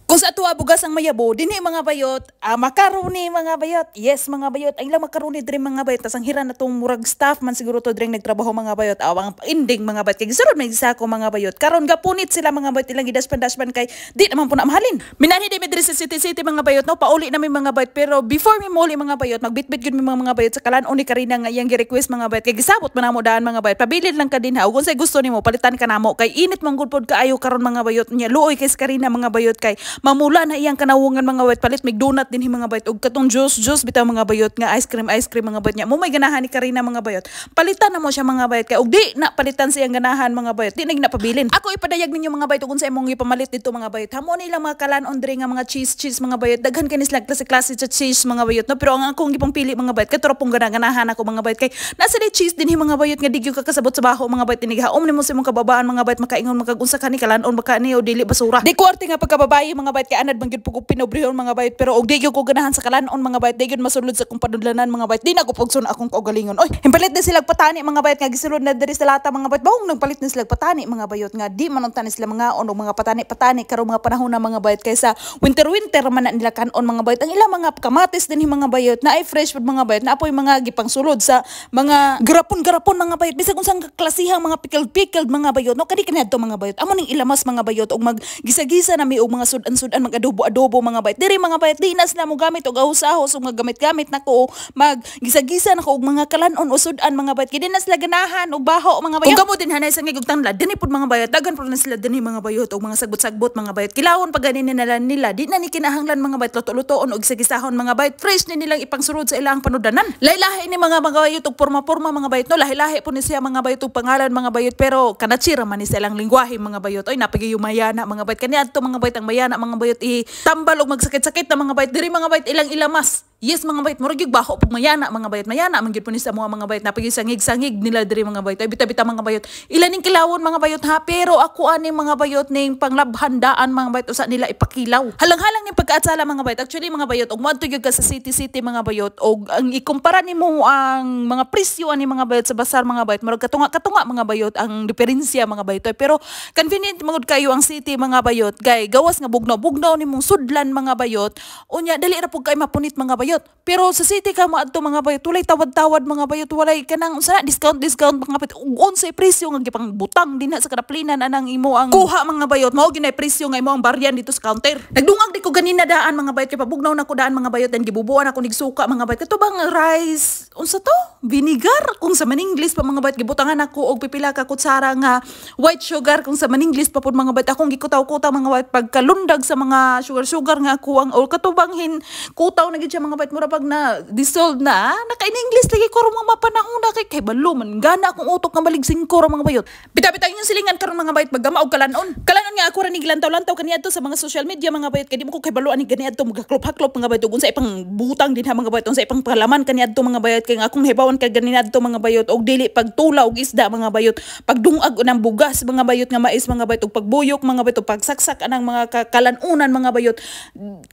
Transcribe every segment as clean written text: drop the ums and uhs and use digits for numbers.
Kung sa atoa bugas ang mayabo, dinhi, mga bayot, macaroni, mga bayot. Yes, mga bayot, ang ilang macaroni diri, mga bayot. Tas ang hira na tong murag staff man siguro to diri nagtrabaho, mga bayot. Awang ending, mga bayot, kay gisulod may sako, mga bayot. Karon gapunit sila, mga bayot, ilang gidashpan-dashpan kay di naman po na mahalin. Minanhi di mi diri sa City City, mga bayot, no, pauli na mi, mga bayot, pero before mi muli, mga bayot, magbitbit gyud mi mga bayot sa kalan-on ni Karina nga iyang gi-request, mga bayot, kay gisabot man namo daan, mga bayot. Pabilin lang ka dinha ug unsay gusto nimo palitan ka namo kay init man gud pod kaayo karon, mga bayot. Nya luoy kay si Karina, mga bayot, kay mamula na iyang kanawungan, mga bayot. Palit mig donut dinhi, mga bayot, ug katong juice juice bitaw, mga bayot, nga ice cream, mga bayot. Nya mo may ganahan ni Karina, mga bayot, palitan na mo siya, mga bayot, kay ug di na palitan siyang ganahan, mga bayot, di na pabilin. Ako ipadayag ninyo, mga bayot, ug unsa imong gipamalit dito, mga bayot. Hamo nilang mga kalan-on diri nga mga cheese cheese, mga bayot. Daghan kini sila klase-klase sa cheese, mga bayot, no, pero ang akong gipangpili, mga bayot, kato pong ganahan ako, mga bayot, kay nasa di cheese dinhi, mga bayot, nga di gyud ka kasabot sa baho, mga bayot. Tinighaom nimo sa imong kababaan, mga bayot, makaingon makag unsa kani, kalan-on ba kani o dili basura. Di ko arte nga pagkababayi, mga bayot, kay anad man gyud pug pinobrehon, mga bayot, pero og di gyud ko ganahan sa kalan-on, mga bayot, di gyud masulod sa akong panudlanan, mga bayot, di na ko pugson akong kaugalingon oy. Himpalit na sila patani, mga bayot, nga gisulod na diri sa lata, mga bayot. Bawong nagpalit na sila patani, mga bayot, nga di man unta ni sila mga og mga patani-patani karong mga panahon na, mga bayot, kaysa winter winter man na nila kanon, mga bayot. Ang ilang mga kamatis dinhi, mga bayot, na ay fresh pud, mga bayot, na apoy mga gipangsulod sa mga garapon-garapon, mga bayot, bisag unsang klasihang mga pickled pickled, mga bayot, no. Kani kaniadto, mga bayot, amo ning ilamas, mga bayot, og maggisa-gisa na mi og mga sudan-sudan, mag-adobo-adobo, mga bayot, diri, mga bayot. Di na sila mo gamit og ahos-ahos og maggamit-gamit nako, mag gisa-gisa nako og mga kalan-on o sudan, mga bayot, kay di na sila ganahan og baho, mga bayot. Kung kamo din hanay sa ngigog tanglad dinhi pud, mga bayot, daghan pud na sila dinhi, mga bayot, og mga sagbot-sagbot, mga bayot. Kilawon pa gani nila nila, di na ni kinahanglan, mga bayot, luto-lutoon og gisa-gisahon, mga bayot. Fresh ni nilang ipangsurod sa ilang panudanan. Lahi-lahi ni mga bayot og porma-porma, mga bayot, no. Lahi-lahi po ni siya, mga bayot, og pangalan, mga bayot, pero kanatsira man ni sa ilang lingwahe, mga bayot. Oy, napagayumayana, mga bayot, kaniadto, mga bayot, ang mayana, mga bayot, i tambal og magsakit-sakit na, mga bayot. Diri, mga bayot, ilang ilamas. Yes, mga bayot, murag yung baho pug mayana, mga bayot. Mayana man gyud po ni sa mga bayot. Napagisangig-sangig nila diri, mga bayot. Ay bita-bita, mga bayot. Ilan ning kilawon, mga bayot, ha, pero ako ani, mga bayot, ning panglabhandaan, mga bayot, usa nila ipakilaw. Halang-halang ning pagkaatsala, mga bayot. Actually, mga bayot, og moadto gyud ka sa City City, mga bayot, og ang ikumpara nimo ang mga presyo ani, mga bayot, sa basar, mga bayot, murag katunga-katunga, mga bayot, ang diferensya, mga bayot. Pero convenient mangud kayo ang city, mga bayot, kay gawas nga bugnaw-bugnaw nimong sudlan, mga bayot. Unya dali ra pud kay mapunit, mga bayot. Pero sa city ka moadto, mga bayot, walay tawad-tawad, mga bayot, walay kanang unsa na discount discount, mga bayot. Ug unsay presyo nga gipangbutang dinha sa kadaplinan anang imo ang kuha, mga bayot, mao ginay presyo nga imo ang baryan dito sa counter. Nagdungag di ko ganina daan, mga bayot, kay pabugnaw na ko daan, mga bayot, dan gibubuan ako nigsuka, mga bayot. Kato bang rice, unsa to? Vinegar kung sa maninglis pa, mga bayot, gibutangan ako og pipila ka kutsara nga white sugar kung sa maninglis pa pud, mga bayot. Akong gikutaw-kutaw, mga bayot, pagkalundag sa mga sugar-sugar nga ako ang or katubang hin kutaw na gid siya, mga bayot, mura pag na dissolved na. Naka in English lagi ko mga panahon na kay balo man gana akong utok nga balig singko ra, mga bayot. Bita-bita inyong silingan karon, mga bayot, maggama og kalanon. Kalanon nga ako ra ni gilantaw-lantaw kaniadto sa mga social media, mga bayot, kay di mo ko kay balo ani ganiadto magaklop-haklop, mga bayot, ug unsa ipang butang dinha, mga bayot, unsa ipang palaman kaniadto, mga bayot, kay nga akong hibawan kay ganiadto, mga bayot, og dili pagtula og isda, mga bayot, pagdungag ng bugas, mga bayot, nga mais, mga bayot, ug pagbuyok, mga bayot, ug pagsaksak anang mga kalanunan, mga bayot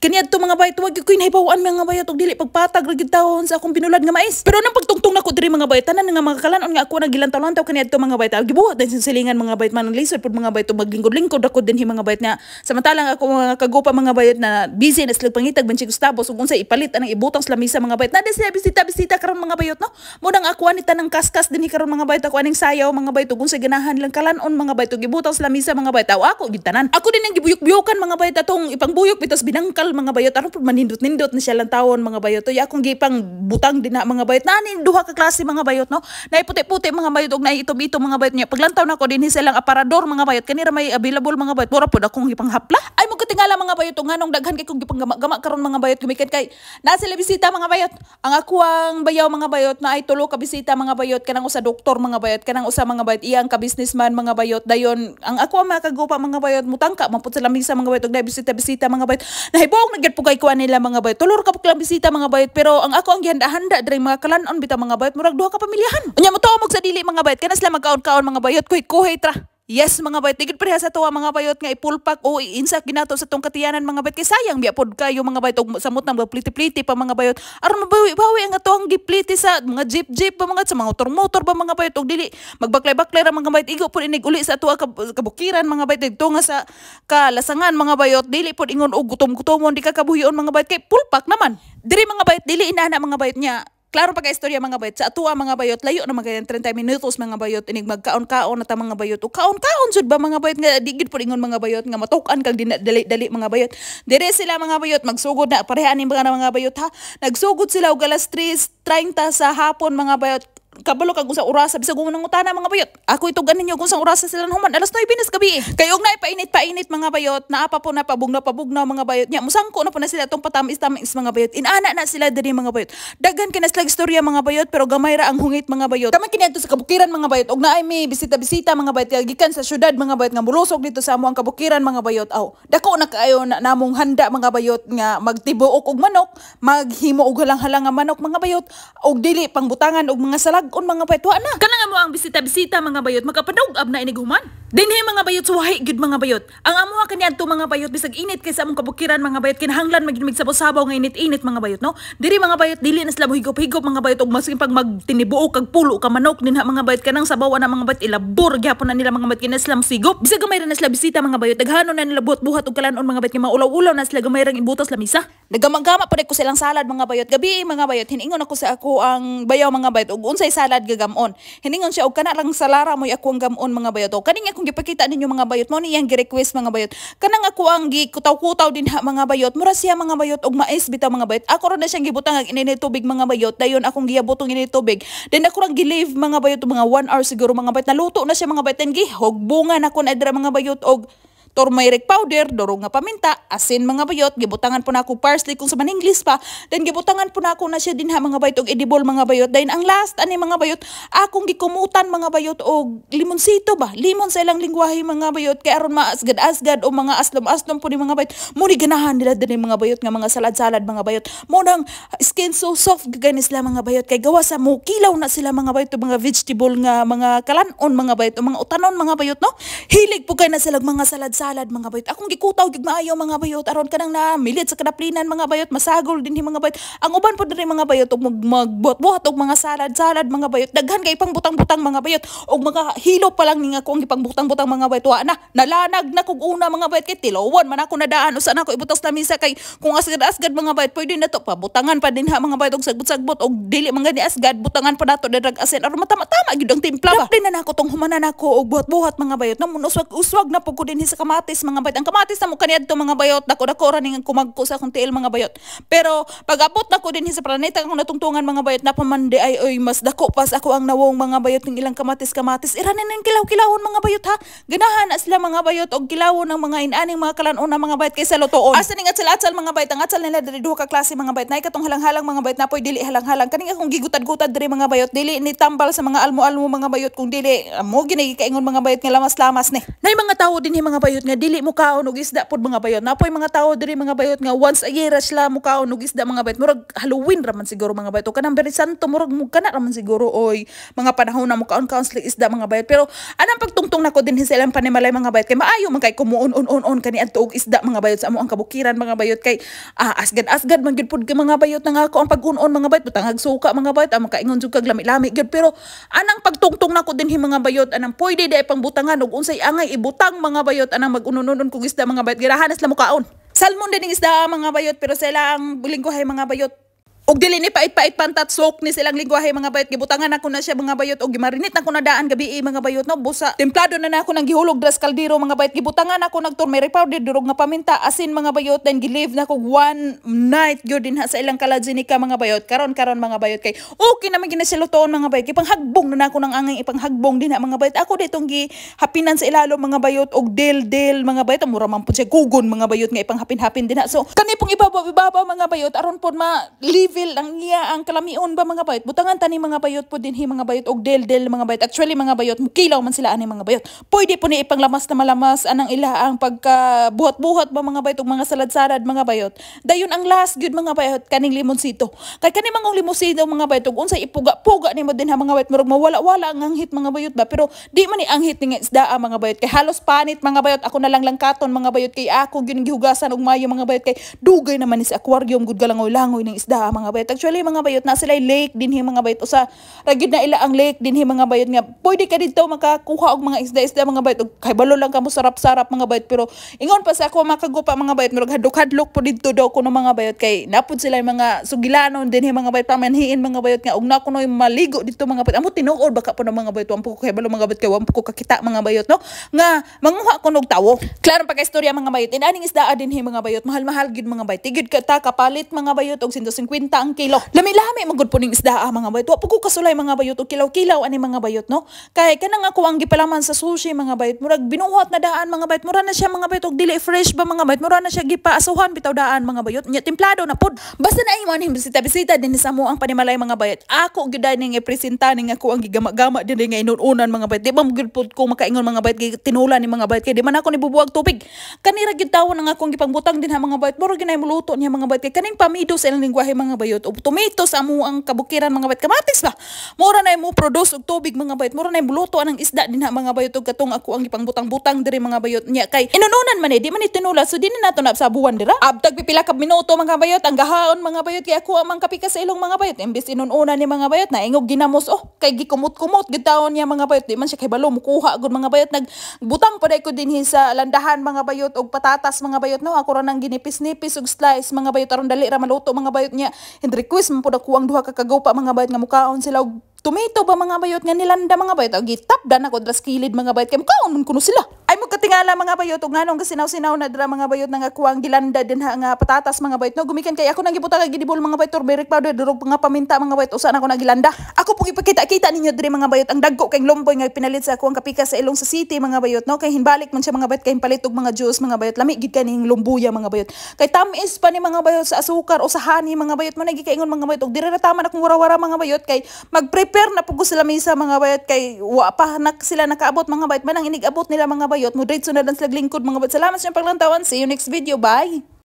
kaniadto, mga bayot, wag gyud ko nahibawan, mga bayot, ug dili pagpatag ra gyud tawon sa akong binulad nga mais. Pero nang pagtungtong nako diri, mga bayot, tanan nga mga kalanon nga ako naggilantaw-lantaw kaniadto, mga bayot, gibuhat din sa silingan, mga bayot, man lisod pud, mga bayot, ug maglingkod-lingkod ako dinhi, mga bayot, nga samantalang ako mga kagupa, mga bayot, na busy na sila pangitag Benchi Gustavo ug unsa ipalit anang ibutang sa lamisa, mga bayot. Na sila bisita-bisita karon, mga bayot, no. Mo nang ako ani tanang kaskas dinhi karon, mga bayot, ako aning sayaw, mga bayot, ug unsa ganahan lang kalanon, mga bayot, ug ibutang sa lamisa, mga bayot. Aw, ako gid tanan. Ako din ang gibuyok-buyukan, mga bayot, atong ipangbuyok bitos binangkal, mga bayot, aron pud manindot-nindot na siya lang tawon, mga bayot. Uy, akong gipang butang din na, mga bayot. Nani duha ka klase, mga bayot, no. Naay puti-puti, mga bayot, ug naay itom-itom, mga bayot. Nya paglantaw nako dinhi sa ilang aparador, mga bayot, kanira may available, mga bayot, mura pud akong gipanghapla. Ay mo katingala, mga bayot, ug nganong daghan kay kong gipanggama-gama karon, mga bayot, gumikan kay naa sila bisita, mga bayot. Ang ako ang bayaw, mga bayot, na ay tulo ka bisita, mga bayot, kanang usa doktor, mga bayot, kanang usa, mga bayot, iyang ka businessman, mga bayot. Dayon ang ako ang mga kagupa, mga bayot, mutangka man pud sa lamisa, mga bayot, ug bisita bisita, mga bayot. Nahibong na gyud pud kay kuan nila, mga bayot. Tulo ra ka lang bisita, mga bayot, pero ang ako ang gihanda-handa diri mga kalanon bitaw, mga bayot, murag duha ka pamilyahan. Unya mo tuo sa dili, mga bayot, kana sila magkaon-kaon, mga bayot, kuhit-kuhit ra. Yes, mga bayot, di gid pareha sa tuwa, mga bayot, nga ipulpak o iinsak ginato sa tong katiyanan, mga bayot, kay sayang biya pod kayo, mga bayot, og samot nang pliti-pliti pa, mga bayot, aron mabawi-bawi ang ato ang gipliti sa mga jeep-jeep ba mga sa mga motor-motor ba, mga bayot, og dili magbaklay-baklay ra, mga bayot. Igo pod inig uli sa ato kabukiran, mga bayot, didto nga sa kalasangan, mga bayot. Dili pod ingon og gutom-gutomon di ka kabuhion, mga bayot, kay pulpak naman diri, mga bayot. Dili inana, mga bayot niya. Klaro pa ka istorya, mga bayot. Sa atua, mga bayot, layo na mga 30 minutos, mga bayot, inig magkaon-kaon na ta, mga bayot. O kaon-kaon jud ba, mga bayot, nga di gid pud ingon, mga bayot, nga matuk-an kag dali-dali, mga bayot. Dire sila, mga bayot, magsugod na pareha ni mga bayot ha. Nagsugod sila og alas 3:30 sa hapon, mga bayot. Kabalo kag unsa orasa bisag kung nangutana, mga bayot. Ako ito ganin nyo kung sa orasa sila human, alas 9 na gabi. Kay og naay painit-painit, mga bayot, naa pa po na pabugnaw-pabugnaw, mga bayot nya. Musangko na po na sila tong patamis-tamis, mga bayot. Inana na sila diri, mga bayot. Daghan kay na sila istorya, mga bayot, pero gamay ra ang hungit, mga bayot. Kami kini sa kabukiran, mga bayot, og naay mi bisita-bisita, mga bayot, gikan sa syudad, mga bayot, nga mulusog dito sa among kabukiran, mga bayot. Aw, dako na kaayo na namong handa, mga bayot, nga magtibuok og manok, maghimo og halang-halang nga manok, mga bayot, og dili pangbutangan og mga salag on, mga bayot, wa na. Kana nga mo ang bisita-bisita, mga bayot, makapanug-ab na inig human. Dinhi, mga bayot, suwahi gyud, mga bayot. Ang amuha kaniadto, mga bayot, bisag init kay sa among kabukiran, mga bayot, kinahanglan magyud mig sabaw-sabaw nga init-init, mga bayot, no. Diri, mga bayot, dili na sila mohigop-higop, mga bayot, og maskin pag magtinibuok kag pulo ka manok dinha, mga bayot, kanang sabaw na, mga bayot, ilabor gyapon na nila, mga bayot, kina sila mosigop. Bisag gamay ra na sila bisita, mga bayot, daghano na nila buhat-buhat og kalanon, mga bayot, nga maulaw-ulaw na sila gamay rang ibutas lamisa. Nagamag-gama pa ko silang salad, mga bayot. Gabi, mga bayot, hiningon ako sa ako ang bayaw, mga bayot, og unsay salad gagamon. Hiningon siya og kana lang salara mo'y ako ang gamon, mga bayot. O kaning akong gipakita ninyo, mga bayot, mo niyang gi-request, mga bayot. Kanang ako ang gikutaw-kutaw din ha, mga bayot. Mura siya, mga bayot, og mais bitaw, mga bayot. Ako ra na siyang gibutang ang init tubig, mga bayot. Dayon akong giyabotong init tubig. Then ako rang gi-leave, mga bayot, mga 1 hour siguro, mga bayot. Naluto na siya, mga bayot. Then gihogbungan ako na dira, mga bayot, og turmeric powder, durog nga paminta, asin, mga bayot, gibutangan po na ako parsley kung sa maninglis pa, then gibutangan po na ako na siya din ha, mga bayot, og edible, mga bayot. Then ang last ani, mga bayot, akong gikumutan, mga bayot, og limonsito ba? Limon sa ilang lingwahe, mga bayot, kay aron maasgad-asgad o mga aslom-aslom po ni, mga bayot. Mo ni ganahan nila din mga bayot nga mga salad-salad, mga bayot. Mo nang skin so soft gani sila, mga bayot, kay gawa sa mo kilaw na sila, mga bayot, mga vegetable nga mga kalanon, mga bayot, o mga utanon, mga bayot, no. Hilig po kay na sila mga salad salad, mga bayot. Akong gikutaw gid maayo, mga bayot, aron kanang na milit sa kadaplinan, mga bayot, masagol din mga bayot. Ang uban po diri, mga bayot, og magbuhat-buhat og mga salad salad, mga bayot. Daghan kay pang butang-butang, mga bayot, og mga hilo pa lang ning ako ang gipang butang-butang, mga bayot. Wa na nalanag na kog una, mga bayot, kay tilawan man ako nadaan usa na ako ibutas lamisa, kay kung asgad-asgad, mga bayot, pwede na to pabutangan pa din ha, mga bayot, og sagbot-sagbot, og dili mga ni asgad, butangan pa nato dadrag asin aron matama-tama gyud ang timpla ba. Din na nako tong humanan nako og buhat-buhat, mga bayot, na uswag-uswag na pud ko dinhi sa kamatis, mga bayot. Ang kamatis na mo kaniadto, mga bayot, dako-dako ra ning kumagko sa akong tiil, mga bayot. Pero pag abot nako dinhi sa planeta akong natungtungan, mga bayot, napamandi ay oy, mas dako pas ako ang nawong, mga bayot, ng ilang kamatis-kamatis. Ira ning kilaw-kilawon, mga bayot ha. Ganahan na sila, mga bayot, og kilawon ng mga inaning mga kalanon mga bayot kaysa lutoon. Asa ning atsal-atsal, mga bayot? Ang atsal nila diri duha ka klase, mga bayot. Nay katong halang-halang, mga bayot, napoy dili halang-halang. Kaning akong gigutad-gutad diri, mga bayot, dili ni tambal sa mga almo-almo, mga bayot, kung dili mo gini kaingon, mga bayot, nga lamas-lamas ni. Nay mga tawo dinhi, mga bayot, nga dili mo kaon og isda pod, mga bayot. Napoy mga tawo diri, mga bayot, nga once a year ra sila mo kaon og isda, mga bayot. Murag Halloween ra man siguro, mga bayot. O kanang Biyernes Santo, murag mo kana ra man siguro oy mga panahon na mo kaon-kaon sila isda, mga bayot. Pero anang pagtungtong nako dinhi sa ilang panimalay, mga bayot, kay maayo man kay kumuon-on-on kani adto og isda, mga bayot, sa amo ang kabukiran, mga bayot, kay asgad-asgad man gyud pud kay, mga bayot, na nga ako ang pag-un-on, mga bayot, butangag suka, mga bayot, ang makaingon jud kag lami-lami gyud. Pero anang pagtungtong nako dinhi, mga bayot, anang pwede di pangbutangan og unsay angay ibutang, mga bayot, anang mag-unon-unon kog isda, mga bayot, girahan na sila mukaon. Salmon din ang isda, mga bayot, pero sila ang lingwahe, mga bayot. Og dili ni pait-pait pantat sok ni silang lingwahe, mga bayot. Gibutangan ako na siya, mga bayot, og gimarinate na ko na daan gabi, mga bayot, no. Busa templado na na ako nang gihulog dras kaldero, mga bayot. Gibutangan ako nag turmeric powder, durog nga paminta, asin, mga bayot, then gi-leave na ko one night gyud din ha sa ilang kalajinika, mga bayot. Karon karon, mga bayot, kay okay naman gina siya lutoon, mga bayot. Ipanghagbong na nako ng angay ipanghagbong din ha, mga bayot. Ako ditong gihapinan sa ilalo, mga bayot, og del del, mga bayot. Mura man pud siya kugon, mga bayot, nga ipanghapin-hapin din ha. So kani pong ibabaw ibabaw, mga bayot, aron pod ma leave level ang iya ang kalamion ba, mga bayot. Butangan tani, mga bayot, po dinhi, mga bayot, og del-del, mga bayot. Actually, mga bayot, mukilaw man sila ani, mga bayot. Pwede po ni ipanglamas na malamas anang ila ang pagka buhat-buhat ba, mga bayot, og mga salad-salad, mga bayot. Dayon ang last gyud, mga bayot, kaning limonsito. Kay kani mangong limonsito, mga bayot, ug unsay ipuga-puga nimo dinha, mga bayot, murag mawala-wala ang anghit, mga bayot ba, pero di man ni anghit ni nga isda, mga bayot, kay halos panit, mga bayot. Ako na lang langkaton, mga bayot, kay ako gyud gihugasan og mayo, mga bayot, kay dugay naman ni sa aquarium gud galangoy-langoy ng isda, mga bayot. Actually, mga bayot, na sila lake dinhi, mga bayot, usa ra gyud na ila ang lake dinhi, mga bayot, nga pwede ka didto makakuha og mga isda-isda, mga bayot, ug kay balo lang kamo sarap-sarap, mga bayot. Pero ingon pa sa ako makagupa, mga bayot, murag hadlok-hadlok po didto daw kuno, mga bayot, kay napud sila yung mga sugilanon dinhi, mga bayot, pamanhiin, mga bayot, nga og na kuno maligo didto, mga bayot. Amo tinuod baka po ng mga bayot, wa ko kay balo, mga bayot, kay wa ko kakita, mga bayot, no, nga manguha ko og tawo. Klaro pa kay istorya, mga bayot. Inaning isda dinhi, mga bayot, mahal-mahal gyud, mga bayot. Tigid ka ta kapalit, mga bayot, og 150 ang kilo. Lami-lami man gud po ning isda, mga bayot. Wa po ko kasulay, mga bayot, og kilaw-kilaw ani, mga bayot, no, kay kanang ako ang gipalaman sa sushi, mga bayot, murag binuhat na daan, mga bayot. Mura na siya, mga bayot, og dili fresh ba, mga bayot. Mura na siya gipaasuhan bitaw daan, mga bayot. Nya templado na pod. Basta na imo ning bisita-bisita dinhi sa amo ang panimalay, mga bayot, ako gyud ning ipresenta ning ako ang gigama-gama dinhi nga inuunan, mga bayot. Di ba gyud pod ko makaingon, mga bayot, kay tinula ni, mga bayot, kay di man ako nibubuwag tubig. Kanira gyud tawon ang akong gipangbutang dinha, mga bayot. Mura gyud muluto niya, mga bayot, kay kaning pamido sa ilang lingwahe, mga bayot, o tomato sa amo ang kabukiran, mga bayot, kamatis ba, mura na mo produce og tubig, mga bayot. Mura na muluto anang isda dinha, mga bayot, og katong ako ang gipangbutang-butang diri, mga bayot niya, kay inununan man eh, di man ni tinula, so di na nato nasabuan dira. Abtag pipila ka minuto, mga bayot, ang gahaon, mga bayot, kay ako ang kapika sa ilong, mga bayot. Imbes inununan ni, mga bayot, naingog ginamos oh, kay gikumot-kumot gid taon niya, mga bayot. Di man siya kay balo mukuha gud, mga bayot. Nagbutang pa ko dinhi sa landahan, mga bayot, og patatas, mga bayot, no. Ako ra nang ginipis-nipis og slice, mga bayot, aron dali ra maluto, mga bayot. Niya hin request man pud ako ang duha ka kagupa, mga bayot, nga mukaon sila og tomato ba, mga bayot, nga nilanda, mga bayot. Og gitapdan ako dras kilid, mga bayot, kay mukaon man kuno sila. Ay mo katingala, mga bayot, og nganong kasinaw-sinaw na dra, mga bayot, nga kuang gilanda din ha nga patatas, mga bayot, no. Gumikan kay ako nang gibutang ginibol, mga bayot, turmeric powder, durog nga paminta, mga bayot, usa na ako nagilanda. Ako pong ipakita-kita ninyo diri, mga bayot, ang dagko kay lomboy nga pinalit sa ako ang kapika sa ilong sa city, mga bayot, no, kay hinbalik man siya, mga bayot, kay palit og mga juice, mga bayot. Lami gid kaning lumbuya, mga bayot, kay tamis pa ni, mga bayot, sa asukar o sa honey, mga bayot. Mo nagikaingon, mga bayot, og diri ra tama na kung wara-wara, mga bayot, kay mag-prepare na pud ko sila misa, mga bayot, kay wa pa nak sila nakaabot, mga bayot. Manang inig-abot nila, mga bayot, mo diretso na lang sila lingkod, mga bayot. Salamat sa inyong paglantawan. See you next video. Bye.